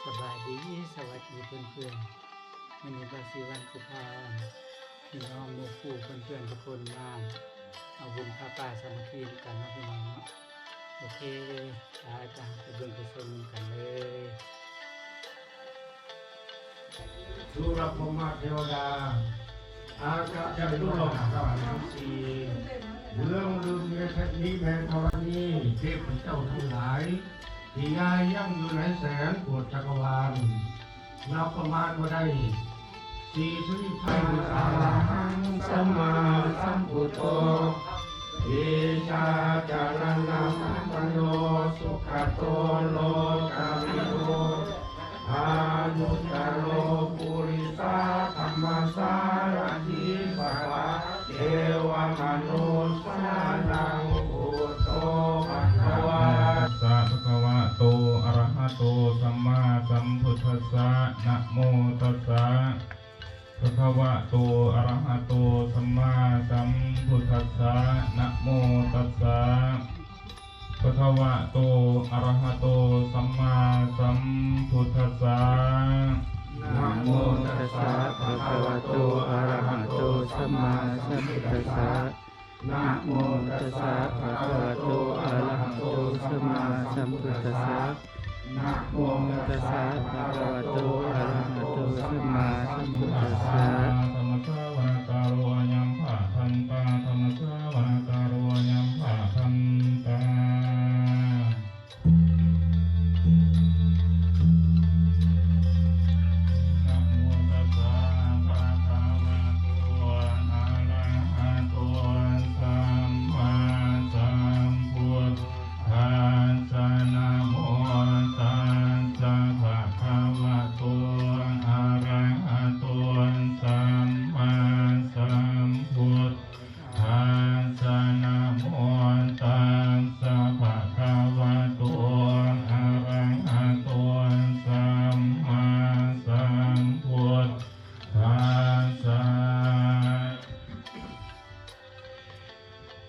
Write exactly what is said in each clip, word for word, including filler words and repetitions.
ສະບາຍດີ ສະຫວັດດີເພື່ອນໆ ມື້ນີ້ບ່າວສີວັນຊິພາພີ່ນ້ອງໝູ່ຄູ່ເພື່ອນໆ ທຸກຄົນມາເອົາບຸນຜ້າປ່າສາມັກຄີນຳກັນເນາະພີ່ນ້ອງເນາະ. ໂອເຄ ອາຈານໄປເບິ່ງໄປຊົມນຳກັນເລີຍ. ດູລະພົມມະເທວະດາ ອາກາສະເທວະດາທັງສີ່ ເບື້ອງລຸ່ມເມທະນິແມງທະລະນີ ເທບພະເຈົ້າທັງຫຼາຍ ທີ່ຍາຍຍັງຢູ່ໃນແສນໂກດຈັກກະວານ ນັບປະມານບໍ່ໄດ້ ສີ່ຊະນິດ. ອະລະຫັງ ສຳມາສຳພຸດໂທ Vijjācaraṇasampanno sugato lokavidū anuttaro purisadammasārathi satthā devamanussānaṃ buddho bhagavā. Tassa bhagavato arahato sammāsambuddhassa. Namo tassa bhagavato arahato sammāsambuddhassa. Namo tassa bhagavato arahato sammāsambuddhassa. Namo tassa bhagavato arahato sammāsambuddhassa. Namo tassa bhagavato arahato sammāsambuddhassa. Namo tassa bhagavato arahato sammāsambuddhassa. Dhammassavanakālo ayambhadantā. Dhammassavanakālo ayambhadantā. Namo tassa bhagavato arahato sammāsambuddhassa. Namo tassa bhagavato arahato sammāsambuddhassa. Namo tassa bhagavato arahato sammāsambuddhassa.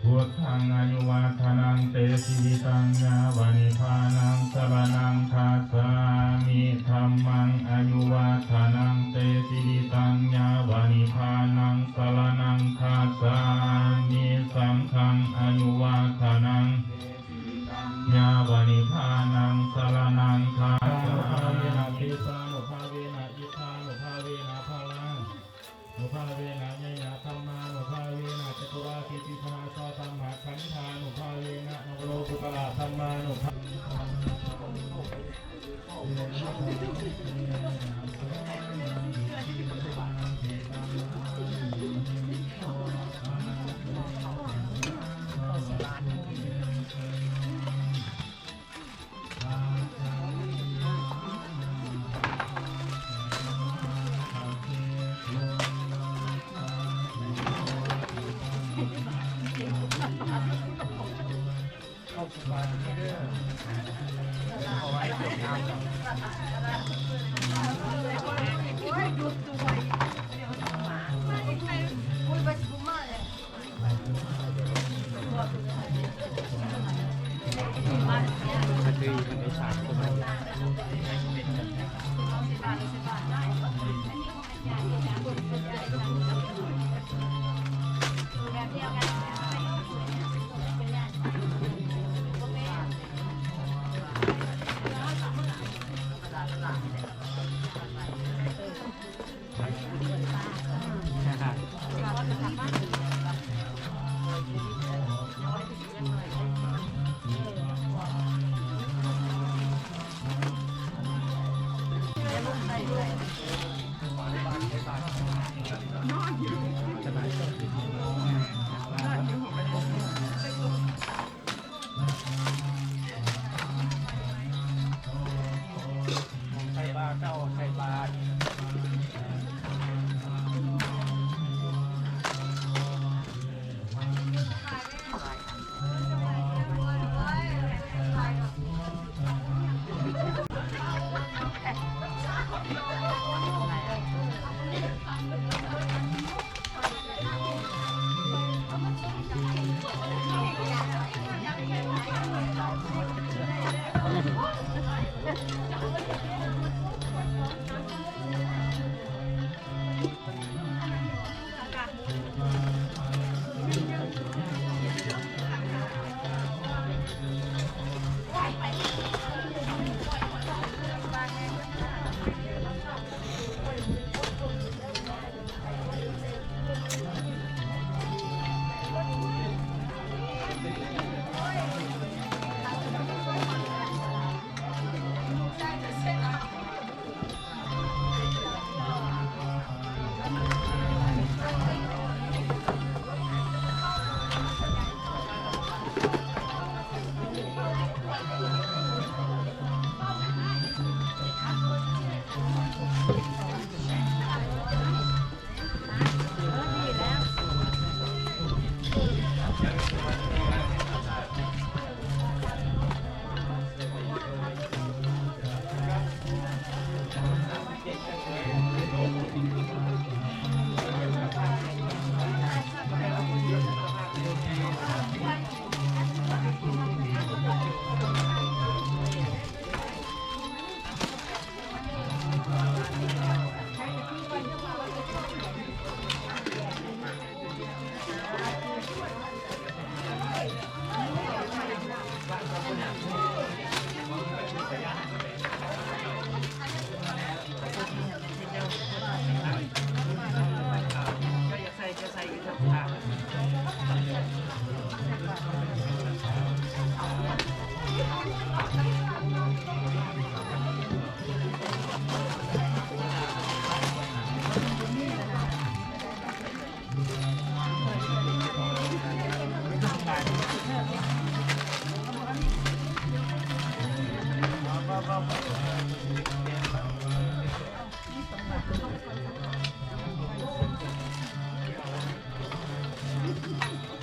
Buddhaṃ āyuvaḍḍhanaṃ te jīvitaṃ yāva nibbānaṃ saraṇaṃ gacchāmi. Dhammaṃ āyuvaḍḍhanaṃ te jīvitaṃ yāva nibbānaṃ saraṇaṃ gacchāmi. Saṅghaṃ āyuvaḍḍhanaṃ yāva nibbānaṃ saraṇaṃ gacchāmi. Nubhāvena tesānubhāvena iddhānubhāvena balaṃ nubhāvena ñeyyadhammānubhāvena caturāsītisahassadhammakkhandhānubhāvena navalokuttaradhammānubhāvena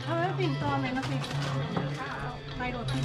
เอาไว้ปิ่นตอนไหนมาสิ ไปโดดปิ่น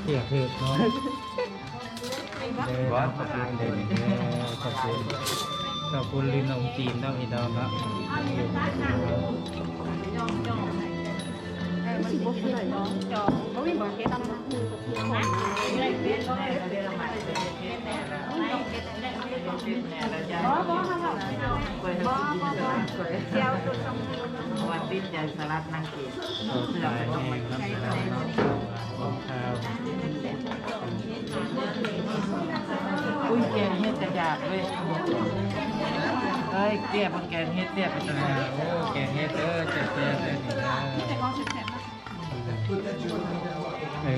Iya, iya, no. Dah, ຂອບຄຸນເດີ ຂອບຄຸນ ຂອບຄຸນ ຂອບຄຸນ ຫຼິ້ນຂອງຈີນເນາະ ພີ່ນ້ອງເນາະ. ເອີ ມັນຊິບໍ່ເປັນເນາະ ບໍ່ມີບໍ່ເຮັດນະ. ໂອ້ຍ ແກງເຫັດກະຢາກເວີຍ. ເອີຍ ແກງເຫັດ ເປັນຕາແຊບ. ໂອ້ ແກງເຫັດເດີ ແຊບໆເດີນີ້ເດີ. ເອີ.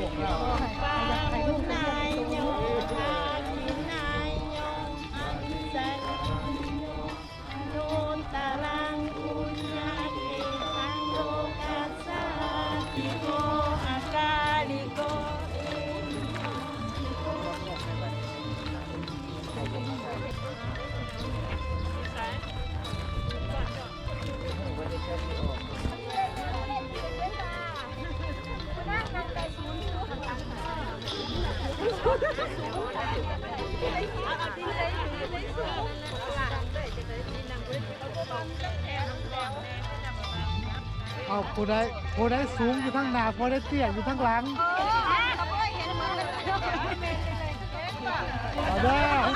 Pāhuneyyo dakkhiṇeyyo añjalikaraṃ puññakkhettaṃ lokassāti. Akāliko. ເອົາ ຜູ້ໃດ ຜູ້ໃດສູງຢູ່ທາງໜ້າ ຜູ້ໃດເຕ້ຍຢູ່ທາງຫຼັງ. ເອົາ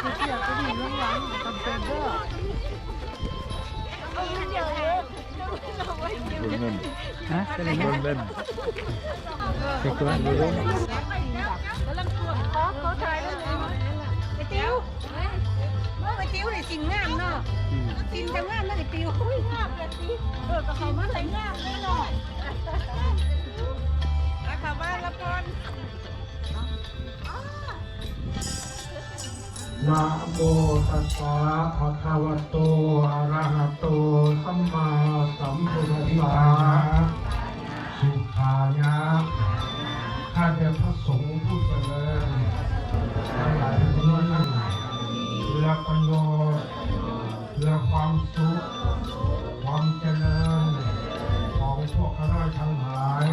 ເດີ້ ຜູ້ເຕ້ຍກໍຢູ່ທາງຫຼັງ ຈຳເປັນເດີ້. ເບິ່ງເງິນ ຮະ ເປັນຫຍັງ? ເບິ່ງເງິນ ເປັນຕົວເບິ່ງເງິນ. ຂໍ ຂໍຖ່າຍຮູບໄອ້ຕິວ. ໂອ້ ໄອ້ຕິວນີ້ສິ້ນງາມເນາະ. ອືມ ສິ້ນຈະງາມເນາະໄອ້ຕິວ. ອຸ້ຍ ງາມແບບນີ້. ເອີ ກໍເຂົ້າມາໃສ່ງາມເລີຍເນາະ. ລະຄະວ່າລະພອນ. Namo tassa bhagavato arahato sammāsambuddhassa. Sukkhāya. ຂ້າແດ່ພະສົງຜູ້ຈະເລີນທັງຫຼາຍ ເພື່ອປະໂຫຍດ ເພື່ອຄວາມສຸກ ຄວາມຈະເລີນຂອງພວກຂ້ານ້ອຍທັງຫຼາຍ.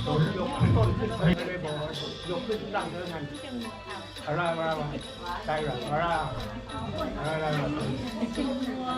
ຍົກຂຶ້ນ ຍົກຂຶ້ນຕັ້ງເທິງຫັ້ນ. ອາລາວາວາ ໄຕລະ ອາລາວາວາ ອາລາວາວາ ອາລາວາວາ.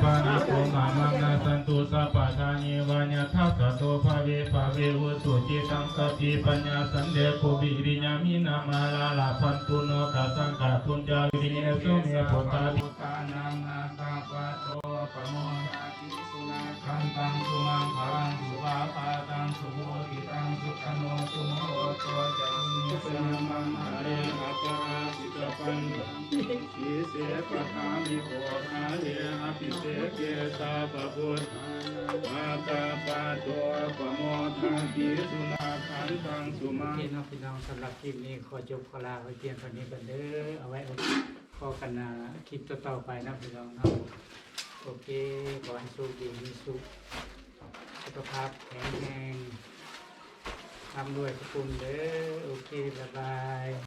Pāṇino mamaṃ nassantu sabbadā yeva yattha jāto bhave bhave. Ujucittaṃ satipaññā sallekho viriyamhinā mārā labhantu nokāsaṃ kātuñca viriyesu me. Buddhā bhūtānaṃ aggappatto pamodati. Sunakkhattaṃ sumaṅgalaṃ supabhātaṃ suhuṭṭhitaṃ sukhaṇo sumuhutto ca suyiṭṭhaṃ brahmamendane aparājitapallaṅke sīse paṭhavipokkhare abhiseke sabbabuddhānaṃ aggappatto pamodati. Sunakkhattaṃ sumaṅgalaṃ. ໂອເຄເນາະ ພີ່ນ້ອງ, ສຳລັບຄລິບນີ້ຂໍຈົບຂໍລາໄວ້ພຽງເທົ່ານີ້ກ່ອນເດີ້. ເອົາໄວ້ ພໍ້ກັນ ອ່າ ຄລິບຕໍ່ໆໄປເນາະ ພີ່ນ້ອງເນາະ. ໂອເຄ ຂໍໃຫ້ໂຊກດີ ມີສຸກ ສຸຂະພາບແຂງແຮງ ລ່ຳລວຍທຸກຄົນເດີ້. ໂອເຄ ບາຍບາຍ.